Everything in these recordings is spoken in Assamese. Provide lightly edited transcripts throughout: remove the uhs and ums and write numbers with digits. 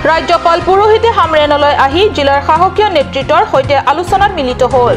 ৰাজ্যপাল পুৰোহিতে হামৰেনলৈ আহি জিলাৰ শাসকীয় নেতৃত্বৰ সৈতে আলোচনাত মিলিত হ'ল।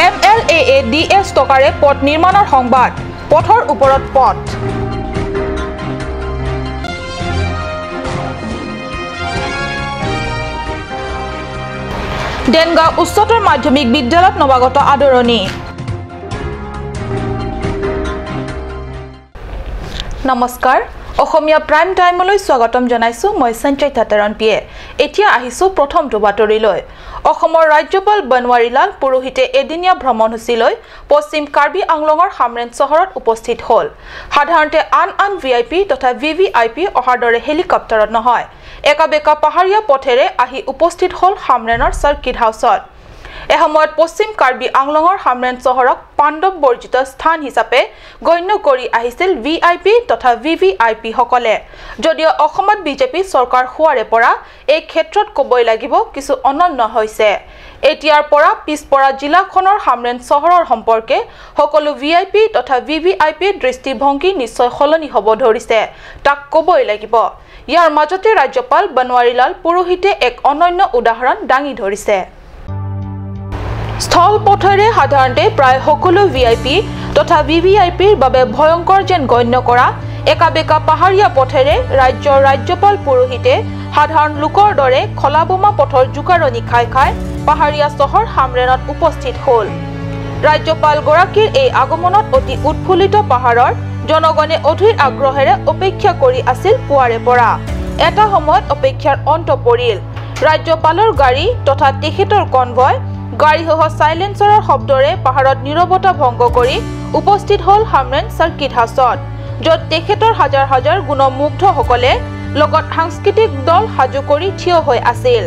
M L A A D S টকাৰে পথ নিৰ্মাণৰ সংবাদ, পথৰ ওপৰত পথ। দেনগাঁও উচ্চতৰ মাধ্যমিক বিদ্যালয়ত নৱাগত আদৰণি। নমস্কাৰ, অসমীয়া প্ৰাইম টাইমলৈ স্বাগতম জনাইছো মই সঞ্চয় তেৰণ পিয়ে। এতিয়া আহিছো প্ৰথমটো বাতৰিলৈ। অসমৰ ৰাজ্যপাল বনৱাৰীলাল পুৰোহিতে এদিনীয়া ভ্ৰমণসূচীলৈ পশ্চিম কাৰ্বি আংলঙৰ হামৰেন চহৰত উপস্থিত হ'ল। সাধাৰণতে আন আন ভি আই পি তথা ভি ভি আই পি অহাৰ দৰে হেলিকপ্টাৰত নহয়, একাবেকা পাহাৰীয়া পথেৰে আহি উপস্থিত হ'ল হামৰেনৰ চাৰ্কিট হাউচত। এসময়ত পশ্চিম কাৰ্বি আংলঙৰ হামৰেন চহৰক পাণ্ডৱ বৰ্জিত স্থান হিচাপে গণ্য কৰি আহিছিল ভি আই পি তথা ভি ভি আই পিসকলে। যদিও অসমত বিজেপি চৰকাৰ হোৱাৰে পৰা এই ক্ষেত্ৰত ক'বই লাগিব কিছু অনন্য হৈছে। এতিয়াৰ পৰা পিছপৰা জিলাখনৰ হামৰেন চহৰৰ সম্পৰ্কে সকলো ভি আই পি তথা ভি ভি আই পিৰ দৃষ্টিভংগী নিশ্চয় সলনি হ'ব ধৰিছে, তাক ক'বই লাগিব। ইয়াৰ মাজতে ৰাজ্যপাল বনৱাৰীলাল পুৰোহিতে এক অনন্য উদাহৰণ দাঙি ধৰিছে। স্থল পথেৰে সাধাৰণতে প্ৰায় সকলো ভি আই পি তথা ভি ভি আই পিৰ বাবে ভয়ংকৰ যেন গণ্য কৰা একাবেকা পাহাৰীয়া পথেৰে ৰাজ্যৰ ৰাজ্যপাল পুৰোহিতে সাধাৰণ লোকৰ দৰে খলাবোমা পথৰ জোকাৰণি খাই খাই পাহাৰীয়া চহৰ হামৰেনত উপস্থিত হ'ল। ৰাজ্যপালগৰাকীৰ এই আগমনত অতি উৎফুল্লিত পাহাৰৰ জনগণে অধীৰ আগ্ৰহেৰে অপেক্ষা কৰি আছিল পুৱাৰে পৰা। এটা সময়ত অপেক্ষাৰ অন্ত পৰিল। ৰাজ্যপালৰ গাড়ী তথা তেখেতৰ কনভয় গাড়ীসহ চাইলেঞ্চাৰৰ শব্দৰে পাহাৰত নীৰৱতা ভংগ কৰি উপস্থিত হ'ল হামৰেন চাৰ্কিট হাউচত, য'ত তেখেতৰ হাজাৰ হাজাৰ গুণমুগ্ধসকলে লগত সাংস্কৃতিক দল সাজু কৰি থিয় হৈ আছিল।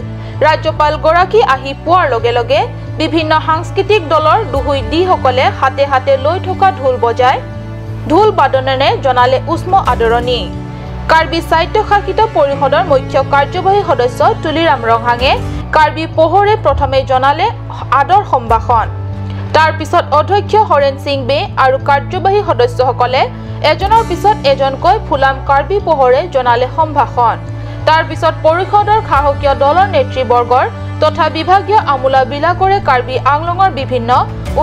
ৰাজ্যপালগৰাকী আহি পোৱাৰ লগে লগে বিভিন্ন সাংস্কৃতিক দলৰ দুহুই দিসকলে হাতে হাতে লৈ থকা ঢোল বজাই ঢোল বাদনেৰে জনালে উষ্ম আদৰণি। কাৰ্বি স্বায়ত্তশাসিত পৰিষদৰ মুখ্য কাৰ্যবাহী সদস্য তুলিৰাম ৰংহাঙে কাৰ্বি পোহৰে প্ৰথমে জনালে আদৰ সম্ভাষণ। তাৰ পিছত অধ্যক্ষ হৰেণ সিং বে আৰু কাৰ্যবাহী সদস্যসকলে এজনৰ পিছত এজনকৈ ফুলাম কাৰ্বি পোহৰে জনালে সম্ভাষণ। তাৰ পিছত পৰিষদৰ শাসকীয় দলৰ নেতৃবৰ্গৰ তথা বিভাগীয় আমোলাবিলাকৰে কাৰ্বি আংলঙৰ বিভিন্ন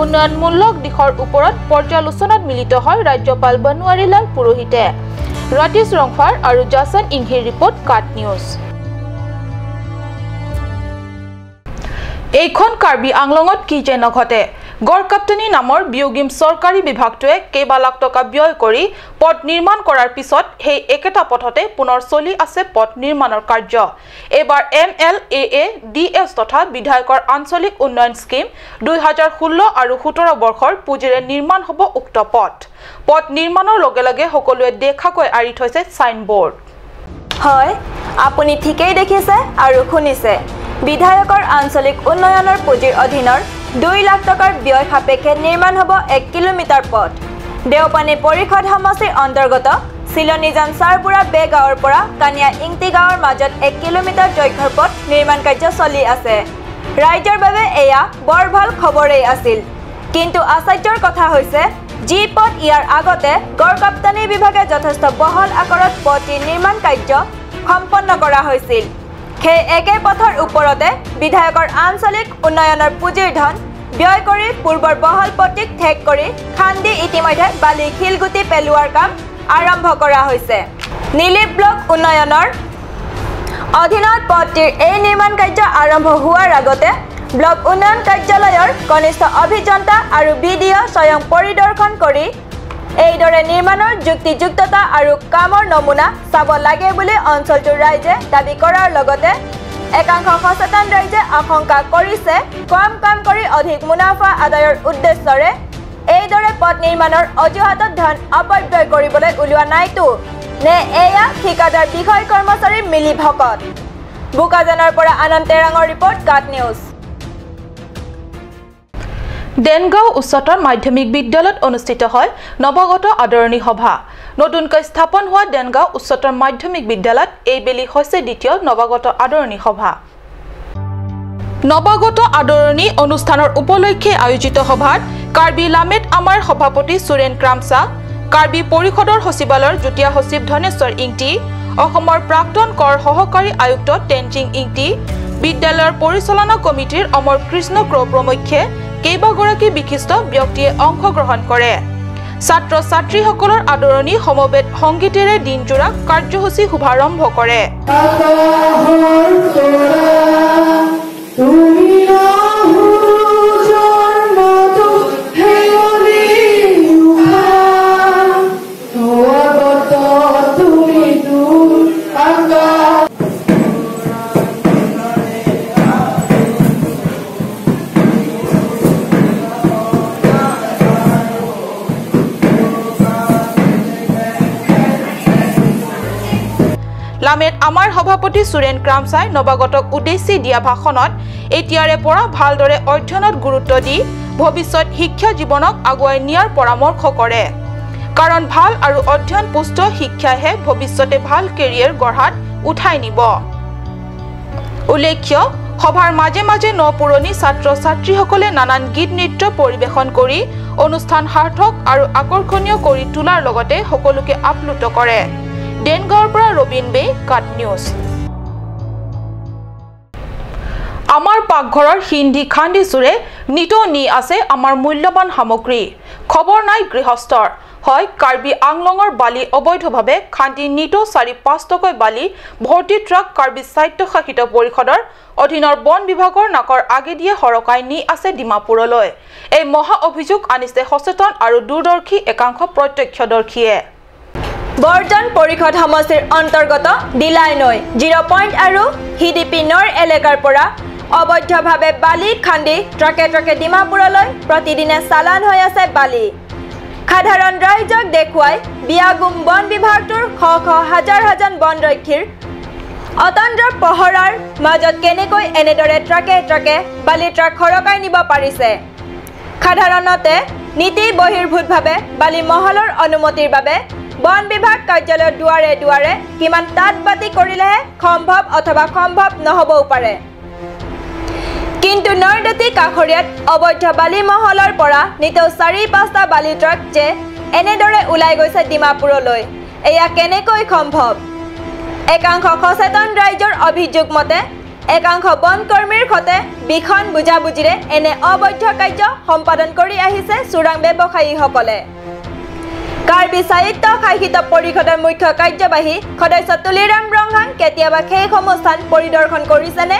উন্নয়নমূলক দিশৰ ওপৰত পৰ্যালোচনাত মিলিত হয় ৰাজ্যপাল বনৱাৰীলাল পুৰোহিতে। ৰাতিশ ৰংফাৰ আৰু জাছন ইংহিৰ ৰিপৰ্ট, কাট নিউজ। এইখন কাৰ্বি আংলঙত কি যে নঘটে, গড়কাপ্তানী নামৰ বিয়োগিম চৰকাৰী বিভাগটোৱে কেইবা লাখ টকা ব্যয় কৰি পথ নিৰ্মাণ কৰাৰ পিছত সেই একেটা পথতে পুনৰ চলি আছে পথ নিৰ্মাণৰ কাৰ্য। এইবাৰ M L A A D S তথা বিধায়কৰ আঞ্চলিক উন্নয়ন স্কীম 2016 আৰু 17 বৰ্ষৰ পুঁজিৰে নিৰ্মাণ হ'ব উক্ত পথ। পথ নিৰ্মাণৰ লগে লগে সকলোৱে দেখাকৈ আঁৰি থৈছে চাইনবোৰ্ড। হয়, আপুনি ঠিকেই দেখিছে আৰু শুনিছে। বিধায়কৰ আঞ্চলিক উন্নয়নৰ পুঁজিৰ অধীনৰ 2 লাখ টকাৰ ব্যয় সাপেক্ষে নিৰ্মাণ হ'ব 1 কিলোমিটাৰ পথ। দেওপানী পৰিষদ সমষ্টিৰ অন্তৰ্গত চিলনীজান চাৰবুৰা বে গাঁৱৰ পৰা কানিয়া ইংটি গাঁৱৰ মাজত 1 কিলোমিটাৰ দৈৰ্ঘ্যৰ পথ নিৰ্মাণ কাৰ্য চলি আছে। ৰাইজৰ বাবে এয়া বৰ ভাল খবৰেই আছিল, কিন্তু আশ্চৰ্যৰ কথা হৈছে যি পথ ইয়াৰ আগতে গড়কাপ্তানী বিভাগে যথেষ্ট বহল আকাৰত পথটিৰ নিৰ্মাণ কাৰ্য সম্পন্ন কৰা হৈছিল, সেই একে পথৰ ওপৰতে বিধায়কৰ আঞ্চলিক উন্নয়নৰ পুঁজিৰ ধন ব্যয় কৰি পূৰ্বৰ বহল পথটিক ঠেক কৰি খান্দি ইতিমধ্যে বালি শিলগুটি পেলোৱাৰ কাম আৰম্ভ কৰা হৈছে। নীলিপ ব্লক উন্নয়নৰ অধীনত পথটিৰ এই নিৰ্মাণ কাৰ্য আৰম্ভ হোৱাৰ আগতে ব্লক উন্নয়ন কাৰ্যালয়ৰ কনিষ্ঠ অভিযন্তা আৰু বি ডি অ' স্বয়ং পৰিদৰ্শন কৰি এইদৰে নিৰ্মাণৰ যুক্তিযুক্ততা আৰু কামৰ নমুনা চাব লাগে বুলি অঞ্চলটোৰ ৰাইজে দাবী কৰাৰ লগতে একাংশ সচেতন ৰাইজে আশংকা কৰিছে কম কাম কৰি অধিক মুনাফা আদায়ৰ উদ্দেশ্যৰে এইদৰে পথ নিৰ্মাণৰ অজুহাতত ধন অপব্যয় কৰিবলৈ ওলোৱা নাইতো নে এয়া ঠিকাদাৰ বিষয় কৰ্মচাৰীৰ মিলি ভকত। বোকাজানৰ পৰা আনন্দ তেৰাঙৰ ৰিপৰ্ট, কাট নিউজ। দেনগাঁও উচ্চতৰ মাধ্যমিক বিদ্যালয়ত অনুষ্ঠিত হয় নৱাগত আদৰণি সভা। নতুনকৈ স্থাপন হোৱা দেনগাঁও উচ্চতৰ মাধ্যমিক বিদ্যালয়ত এইবেলি হৈছে দ্বিতীয় নৱাগত আদৰণি সভা। নৱাগত আদৰণি অনুষ্ঠানৰ উপলক্ষে আয়োজিত সভাত কাৰ্বি লামেট আমাৰ সভাপতি সুৰেন ক্ৰামচা, কাৰ্বি পৰিষদৰ সচিবালয়ৰ যুটীয়া সচিব ধনেশ্বৰ ইংটি, অসমৰ প্ৰাক্তন কৰ সহকাৰী আয়ুক্ত টেনজিং ইংটি, বিদ্যালয়ৰ পৰিচালনা কমিটিৰ অমৰ কৃষ্ণ ক্ৰ প্ৰমুখ্যে কেইবাগৰাকী বিশিষ্ট ব্যক্তিয়ে অংশগ্ৰহণ কৰে। ছাত্ৰ ছাত্ৰীসকলৰ আদৰণি সমবেত সংগীতেৰে দিনজোৰা কাৰ্যসূচী শুভাৰম্ভ কৰে। লামেট আমাৰ সভাপতি সুৰেন ক্ৰামচাই নৱাগতক উদ্দেশ্যি দিয়া ভাষণত এতিয়াৰে পৰা ভালদৰে অধ্যয়নত গুৰুত্ব দি ভৱিষ্যত শিক্ষা জীৱনক আগুৱাই নিয়াৰ পৰামৰ্শ কৰে। কাৰণ ভাল আৰু অধ্যয়নপুষ্ট শিক্ষাইহে ভৱিষ্যতে ভাল কেৰিয়াৰ গঢ়াত উঠাই নিব। উল্লেখ্য, সভাৰ মাজে মাজে ন পুৰণি ছাত্ৰ ছাত্ৰীসকলে নানান গীত নৃত্য পৰিৱেশন কৰি অনুষ্ঠান সাৰ্থক আৰু আকৰ্ষণীয় কৰি তোলাৰ লগতে সকলোকে আপ্লুত কৰে। দেনগাঁৱৰ পৰা ৰবীন বে, কাট নিউজ। আমাৰ পাকঘৰৰ হিন্দী খান্দি চোৰে নিতৌ নি আছে আমাৰ মূল্যৱান সামগ্ৰী। খবৰ নাই গৃহস্থৰ। হয়, কাৰ্বি আংলঙৰ বালি অবৈধভাৱে খান্দি নিতৌ 4-5টাকৈ বালি ভৰ্তি ট্ৰাক কাৰ্বি স্বায়ত্তশাসিত পৰিষদৰ অধীনৰ বন বিভাগৰ নাকৰ আগেদিয়ে সৰকাই নি আছে ডিমাপুৰলৈ। এই মহা অভিযোগ আনিছে সচেতন আৰু দূৰদৰ্শী একাংশ প্ৰত্যক্ষদৰ্শীয়ে। বৰ্জন পৰিষদ সমষ্টিৰ অন্তৰ্গত দিলাই নৈ জিৰ' পইণ্ট আৰু হিডিপি নৈৰ এলেকাৰ পৰা অবৈধভাৱে বালি খান্দি ট্ৰাকে ট্ৰাকে ডিমাপুৰলৈ প্ৰতিদিনে চালান হৈ আছে বালি। সাধাৰণ ৰাইজক দেখুৱাই বিয়াগুম বন বিভাগটোৰ শ শ হাজাৰ হাজাৰ বনৰক্ষীৰ অতন্দ্ৰ পহৰাৰ মাজত কেনেকৈ এনেদৰে ট্ৰাকে ট্ৰাকে বালি ট্ৰাক সৰকাই নিব পাৰিছে? সাধাৰণতে নীতি বহিৰ্ভূতভাৱে বালি মহলৰ অনুমতিৰ বাবে বন বিভাগ কাৰ্যালয়ৰ দুৱাৰে দুৱাৰে কিমান তাঁত বাতি কৰিলেহে সম্ভৱ অথবা সম্ভৱ নহ'বও পাৰে। কিন্তু নৈৰ দাঁতি কাষৰীয়াত অবৈধ বালি মহলৰ পৰা নিতৌ 4-5টা বালি ট্ৰাক যে এনেদৰে ওলাই গৈছে ডিমাপুৰলৈ, এয়া কেনেকৈ সম্ভৱ? একাংশ সচেতন ৰাইজৰ অভিযোগ মতে একাংশ বনকৰ্মীৰ সৈতে ভীষণ বুজাবুজিৰে এনে অবৈধ কাৰ্য সম্পাদন কৰি আহিছে চোৰাং ব্যৱসায়ীসকলে। কাৰ্বি স্বায়ত্ত শাসিত পৰিষদৰ মুখ্য কাৰ্যবাহী সদস্য তুলিৰাম ৰংহাং কেতিয়াবা সেইসমূহ স্থান পৰিদৰ্শন কৰিছেনে?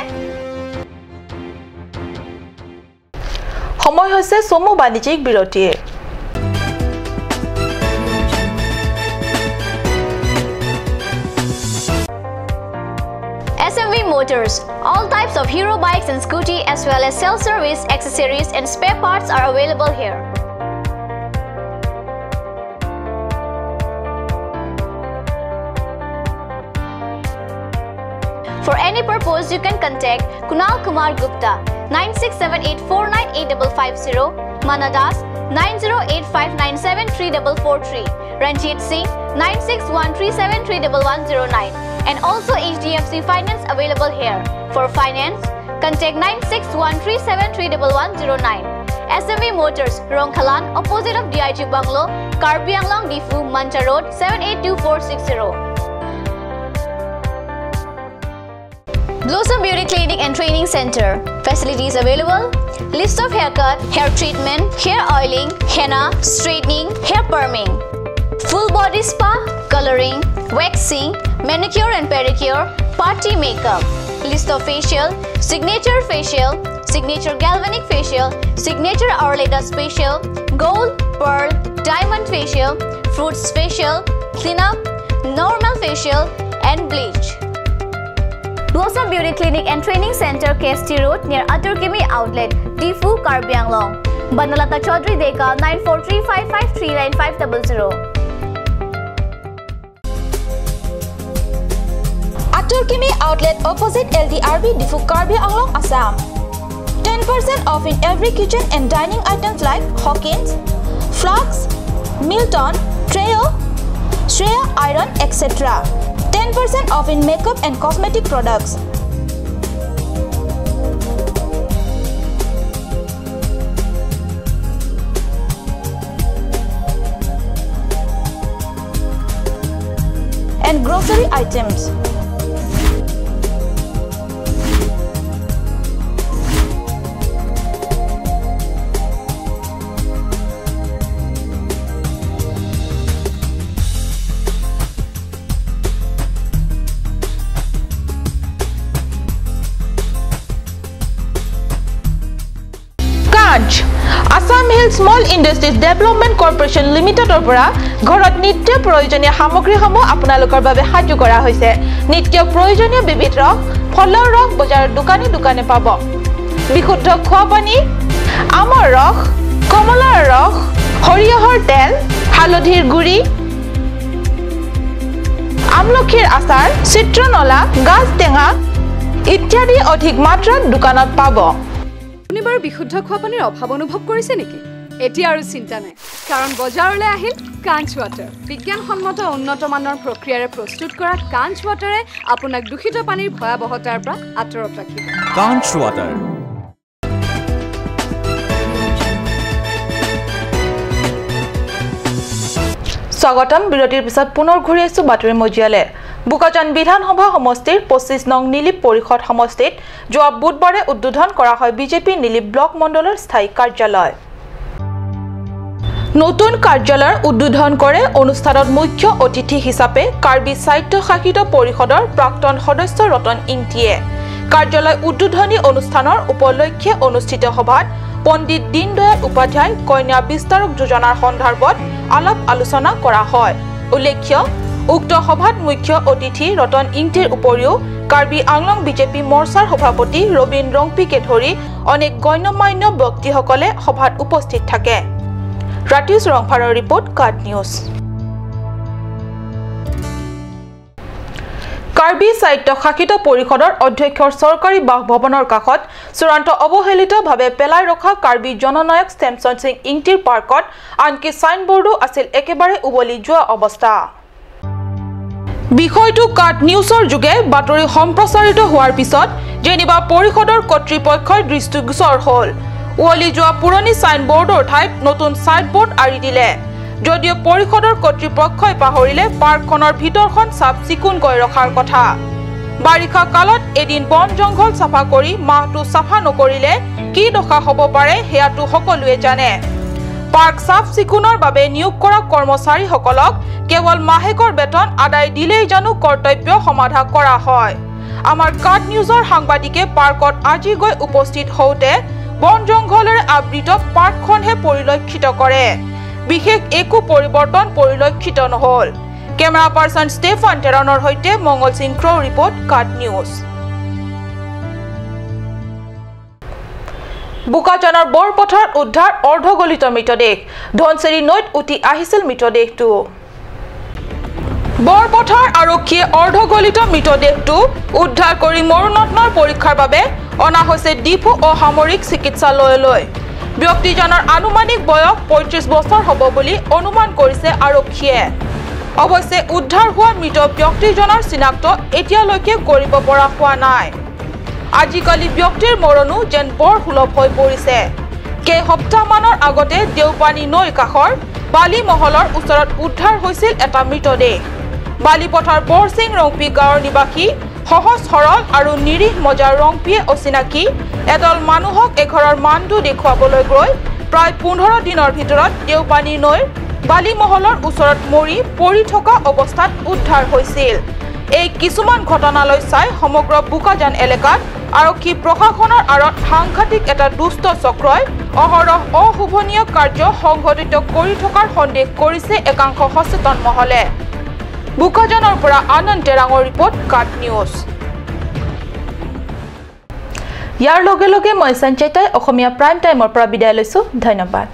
সময় হৈছে চমু বাণিজ্যিক বিৰতিৰ। SMV Motors, all types of hero bikes and scooty as well as self-service accessories and spare parts are available here. For any purpose, you can contact Kunal Kumar Gupta 9678498550, Mana Das 9085973443, Ranjit Singh 9613731109, and also HDFC Finance available here. For finance, contact 9613731109. SMV Motors, Rongkhalan, opposite of DIG Bungalow, Karbi Anglong, Difu, Mancha Road, 782460. Blossom Beauty Clinic and Training Center. Facilities available: list of haircut, hair treatment, hair oiling, henna, straightening, hair perming, full body spa, coloring, waxing, manicure and pedicure, party makeup. List of facial: signature facial, signature galvanic facial, signature Arleta facial, gold, pearl, diamond facial, fruits facial, clean up, normal facial and bleach. Blossom Beauty Clinic and Training Center, KST Road, near Aturkimi Outlet, Difu, Karbi Anglong. Banalata Chaudhary Deka, 9435539500. Aturkimi Outlet opposite LDRB, Difu, Karbi Anglong, Assam. 10% off in every kitchen and dining items like Hawkins, Flux, Milton, Treo, Shreya Iron, etc. 10% off in makeup and cosmetic products. and grocery items. Assam Hill Small Industries Development Corporation লিমিটেডৰ পৰা ঘৰত নিত্য প্ৰয়োজনীয় সামগ্ৰীসমূহ আপোনালোকৰ বাবে সাজু কৰা হৈছে। নিত্য প্ৰয়োজনীয় বিবিধ ৰস, ফলৰ ৰস বজাৰৰ দোকানে দোকানে পাব। বিশুদ্ধ খোৱা পানী, আমৰ ৰস, কমলাৰ ৰস, সৰিয়হৰ তেল, হালধিৰ গুড়ি, আমলখিৰ আচাৰ, চিত্ৰনলা, গাজ টেঙা ইত্যাদি অধিক মাত্ৰাত দোকানত পাব। আপুনি বাৰু বিশুদ্ধ খোৱা পানীৰ অভাৱ অনুভৱ কৰিছে নেকি? এতিয়া আৰু চিন্তা নাই, কাৰণ বজাৰলৈ আহিল কাঞ্চ ৱাটাৰ। বিজ্ঞানসন্মত উন্নত মানৰ প্ৰক্ৰিয়াৰে প্ৰস্তুত কৰা কাঞ্চ ৱাটাৰে আপোনাক দূষিত পানীৰ ভয়াৱহতাৰ পৰা আঁতৰত ৰাখিব। কাঞ্চ ৱাটাৰ। স্বাগতম। বিৰতিৰ পিছত পুনৰ ঘূৰি আহিছো বাতৰি মজিয়ালে। বোকাজান বিধানসভা সমষ্টিৰ 25 নং নীলিপ পৰিষদ সমষ্টিত যোৱা বুধবাৰে উদ্বোধন কৰা হয় বিজেপি নীলিপ ব্লক মণ্ডলৰ স্থায়ী কাৰ্যালয়। নতুন কাৰ্যালয়ৰ উদ্বোধন কৰে অনুষ্ঠানত মুখ্য অতিথি হিচাপে কাৰ্বি স্বায়ত্তশাসিত পৰিষদৰ প্ৰাক্তন সদস্য ৰতন ইংটিয়ে। কাৰ্যালয় উদ্বোধনী অনুষ্ঠানৰ উপলক্ষে অনুষ্ঠিত সভাত পণ্ডিত দীনদয়াল উপাধ্যায় কন্যা বিস্তাৰক যোজনাৰ সন্দৰ্ভত আলাপ আলোচনা কৰা হয়। উল্লেখ্য, উক্ত সভাত মুখ্য অতিথি ৰতন ইংটিৰ উপৰিও কাৰ্বি আংলং বিজেপি মৰ্চাৰ সভাপতি ৰবীন ৰংপিকে ধৰি অনেক গণ্যমান্য ব্যক্তিসকলে সভাত উপস্থিত থাকে। ৰাতিউছ ৰংফাৰৰ ৰিপৰ্ট, কাট নিউজ। কাৰ্বি স্বায়ত্তশাসিত পৰিষদৰ অধ্যক্ষৰ চৰকাৰী বাসভৱনৰ কাষত চূড়ান্ত অৱহেলিতভাৱে পেলাই ৰখা কাৰ্বি জননায়ক চেমছন সিং ইংটিৰ পাৰ্কত আনকি চাইনবোৰ্ডো আছিল একেবাৰে উৱলি যোৱা অৱস্থা। বিষয়টো কাট নিউজৰ যোগে বাতৰি সম্প্ৰচাৰিত হোৱাৰ পিছত যেনিবা পৰিষদৰ কৰ্তৃপক্ষই দৃষ্টিগোচৰ হ'ল। উৱলি যোৱা পুৰণি চাইনবোৰ্ডৰ ঠাইত নতুন চাইনবোৰ্ড আঁৰি দিলে যদিও পৰিষদৰ কৰ্তৃপক্ষই পাহৰিলে পাৰ্কখনৰ ভিতৰখন চাফ চিকুণকৈ ৰখাৰ কথা। বাৰিষা কালত এদিন বন জংঘল চাফা কৰি মাহটো চাফা নকৰিলে কি দশা হ'ব পাৰে সেয়াটো সকলোৱে জানে। পাৰ্ক চাফ চিকুণৰ বাবে নিয়োগ কৰা কৰ্মচাৰীসকলক কেৱল মাহেকৰ বেতন আদায় দিলেই জানো কৰ্তব্য সমাধা কৰা হয়। আমাৰ কাট নিউজৰ সাংবাদিকে পাৰ্কত আজি গৈ উপস্থিত হওঁতে বন জংঘলেৰে আবৃত পাৰ্কখনহে পৰিলক্ষিত কৰে। বিশেষ একো পৰিৱৰ্তন পৰিলক্ষিত নহ'ল। কেমেৰা পাৰ্চন ষ্টেফান টেৰণৰ সৈতে মংগল সিং ক্ৰ' ৰিপৰ্ট, কাট নিউজ। বোকাজানৰ বৰপথাৰত উদ্ধাৰ অৰ্ধগলিত মৃতদেহ। ধনশিৰি নৈত উটি আহিছিল মৃতদেহটো। বৰপথাৰ আৰক্ষীয়ে অৰ্ধগলিত মৃতদেহটো উদ্ধাৰ কৰি মৰণোত্তৰ পৰীক্ষাৰ বাবে অনা হৈছে ডিফু অসামৰিক চিকিৎসালয়লৈ। ব্যক্তিজনৰ আনুমানিক বয়স 35 বছৰ হ'ব বুলি অনুমান কৰিছে আৰক্ষীয়ে। অৱশ্যে উদ্ধাৰ হোৱা মৃত ব্যক্তিজনৰ চিনাক্ত এতিয়ালৈকে কৰিব পৰা হোৱা নাই। আজিকালি ব্যক্তিৰ মৰণো যেন বৰ সুলভ হৈ পৰিছে। কেইসপ্তাহমানৰ আগতে দেওপানী নৈৰ কাষৰ বালি মহলৰ ওচৰত উদ্ধাৰ হৈছিল এটা মৃতদেহ। বালিপথাৰ বৰসিং ৰংপি গাঁৱৰ নিবাসী সহজ সৰল আৰু নিৰীহ মজাৰ ৰংপিয়ে অচিনাকি এদল মানুহক এঘৰৰ মানটো দেখুৱাবলৈ গৈ প্ৰায় 15 দিনৰ ভিতৰত দেওপানী নৈৰ বালি মহলৰ ওচৰত মৰি পৰি থকা অৱস্থাত উদ্ধাৰ হৈছিল। এই কিছুমান ঘটনালৈ চাই সমগ্ৰ বোকাজান এলেকাত আৰক্ষী প্ৰশাসনৰ আঁৰত সাংঘাতিক এটা দুষ্ট চক্ৰই অহৰহ অশোভনীয় কাৰ্য সংঘটিত কৰি থকাৰ সন্দেহ কৰিছে একাংশ সচেতন মহলে। বোকাজানৰ পৰা আনন্দ তেৰাঙৰ ৰিপৰ্ট, কাট নিউজ। ইয়াৰ লগে লগে মই সঞ্চয়তাই অসমীয়া প্ৰাইম টাইমৰ পৰা বিদায় লৈছোঁ। ধন্যবাদ।